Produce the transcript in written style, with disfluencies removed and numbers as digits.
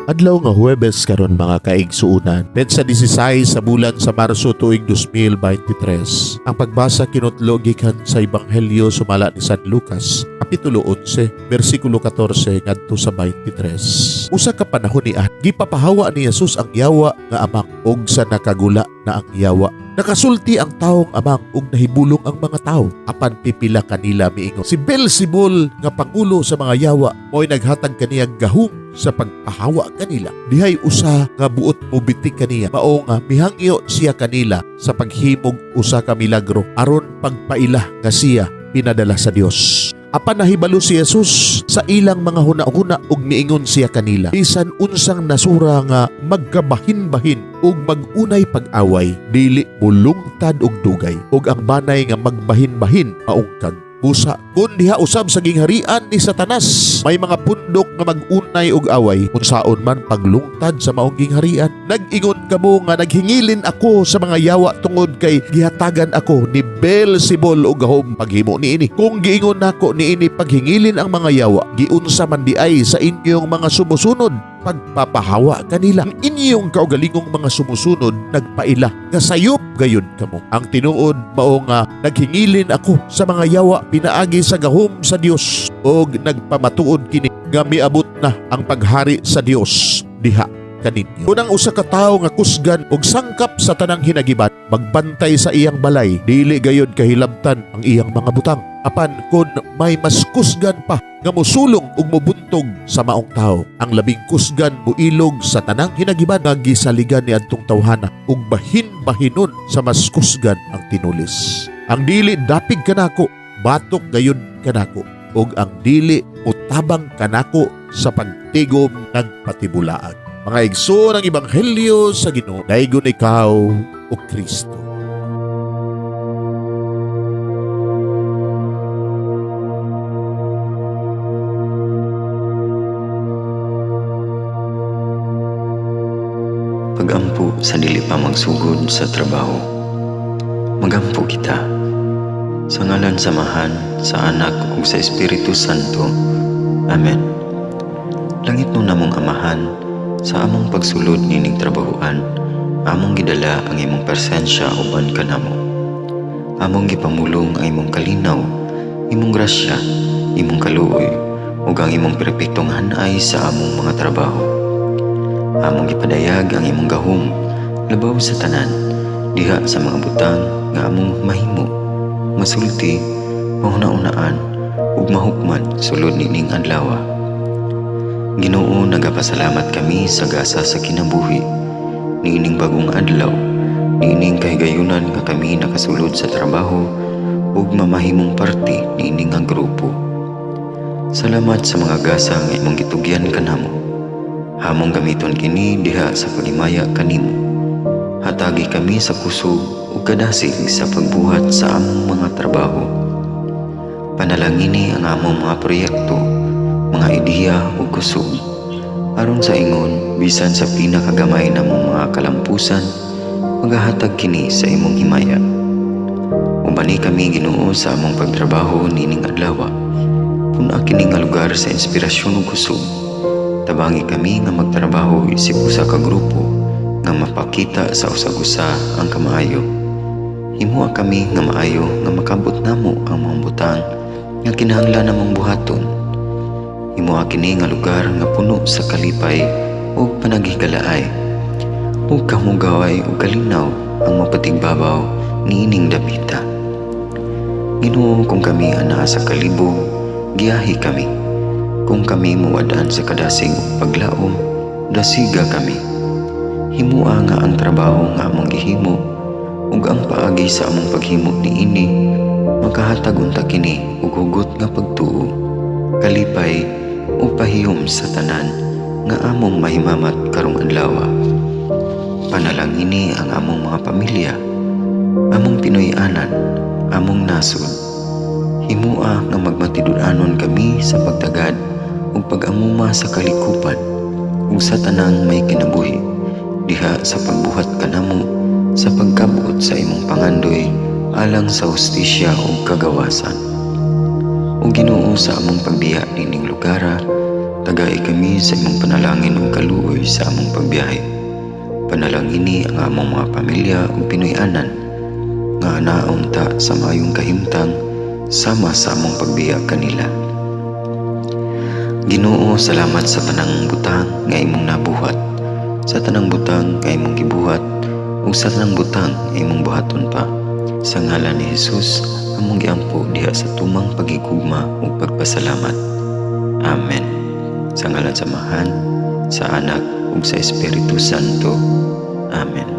Adlaw nga Huwebes karon, mga kaigsuonan. Petsa 16 sa bulan sa Marso, tuig 2023. Ang pagbasa kinutlo gikan sa Ebanghelyo sumala ni San Lucas, kapitulo 11, bersikulo 14 ngadto sa 23. Usa ka panahon niya, gipapahawa ni Jesus ang yawa nga amang og sa nakagula na ang yawa. Nakasulti ang taong amang ug nahibulong ang mga tao. Apan pipila kanila miingon, "Si Beelzebul nga pangulo sa mga yawa mo'y naghatag kaniya gahom sa pagpahawa kanila." Dihay usa nga buot mobitik kaniya, mao nga mihangyo siya kanila sa paghimog usa ka milagro aron pagpaila nga siya pinadala sa Dios. Apan nahibalo si Jesus sa ilang mga huna-huna ug miingon siya kanila, "Bisan unsang nasura nga magkabahin-bahin ug mag-unay pag-away, dili mulungtad og dugay, ug ang banay nga magbahin-bahin maungkag. Busa, kung diha usab sa gingharian ni Satanas, may mga pundok nga mag-unay og away, unsaon man paglungtad sa maong gingharian? Nag-ingon kamo nga naghingilin ako sa mga yawa tungod kay gihatagan ako ni Beelzebul og gahom paghimo niini. Kung giingon nako niini paghingilin ang mga yawa, giunsa man diay sa inyong mga sumusunod pagpapahawa kanila? Ang inyong kaugalingong mga sumusunod nagpaila nga sayop gayud kamo. Ang tinuod mao nga naghingilin ako sa mga yawa pinaagi sa gahom sa Dios, og nagpamatuod kini nga miabot na ang paghari sa Dios diha kaninyo. Kung ang usa ka tawo nga kusgan og sangkap sa tanang hinagiban magbantay sa iyang balay, dili gayud kahilabtan ang iyang mga butang. Apan kung may mas kusgan pa nga mosulong ug mobuntog sa maong tawo, ang labing kusgan moilog sa tanang hinagiban nga gisaligan ni adtong tawhana ug bahin-bahinon sa mas kusgan ang tinulis. Ang dili dapig kanako, batok gayud kanako, ug ang dili mutabang kanako sa pagtigom, nagpatibulaag." Mga igsoon, ang ebanghelyo sa Ginoo. Daygon ikaw, o Kristo. Pagampo sa dili pa magsugod sa trabaho. Magampo kita. Sa ngalan sa Amahan, sa Anak ug sa Espiritu Santo. Amen. Langitnon namong Amahan, sa among pagsulod nining trabahoan, among gidala ang imong presensya uban kanamo. Among gipamulong ang imong kalinaw, imong grasya, imong kaluoy, ug ang imong perpektong hanay sa among mga trabaho. Among gipadayag ang imong gahom labaw sa tanan diha sa mga butang nga among mahimo, masulti, mahuna-unaan ug mahukman sulod nining adlaw. Ginoo, nagapasalamat kami sa gasa sa kinabuhi niining bagong adlaw, niining kahigayunan nga kami nakasulod sa trabaho ug mamahimong parte niini nga grupo. Salamat sa mga gasa nga imong gitugyan kanamo. Among gamiton kini diha sa paghimaya kanimo. Hatagi kami sa kusog ug kadasig sa pagbuhat sa among mga trabaho. Panalangini ang among mga proyekto, mga ideya ug kusog. Aron sa ingon, bisan sa pinakagamay namong mga kalampusan, magahatag kini sa imong himaya. Ubani kami, Ginoo, sa among pagtrabaho nining adlaw. Pun-a kini nga lugar sa inspirasyon ug kusog. Tabangi kami nga magtrabaho isip usa ka grupo nga mapakita sa usag-usa ang kamaayo. Himoa kami nga maayo nga makabot namo ang mga butang nga kinahanglan namong buhaton. Himoa kini nga lugar nga puno sa kalipay ug panaghigalaay. Ug kamugaway ug kalinaw ang mapatigbabaw niining dapita. Ginoo, kung kami anaa sa kalibog, giyahi kami. Kung kami muwad-an sa kadasig ug paglaom, dasiga kami. Himoa nga ang trabaho nga among gihimo ug ang paagi sa among paghimo niini makahatag unta kini og hugot nga pagtuo, kalipay ug pahiyom sa tanan nga among mahimamat karong adlaw. Panalangini ang among mga pamilya, among Pinoy-anan, among nasod. Himoa nga magmatinud-anon kami sa pagtagad ug pag-amuma sa kalikupan ug sa tanang may kinabuhi diha sa pagbuhat kanamo sa pagkabot sa imong pangandoy alang sa hustisya ug kagawasan. O Ginoo, sa among pagbiya nining lugara, Tagai kami sa imong panalangin ug kaluoy sa among pagbiyahe. Panalangini ang among mga pamilya ug Pinoy-anan nga anaon ta sa maayong kahimtang sama sa among pagbiya kanila. Ginoo, salamat sa tanang butang nga imong nabuhat, sa tanang butang nga imong gibuhat, ug sa tanang butang nga imong buhaton pa. Sa ngalan ni Jesus, among giampo diha sa tumang pagigugma ug pagpasalamat. Amen. Sa ngalan sa Amahan, sa Anak ug sa Espiritu Santo. Amen.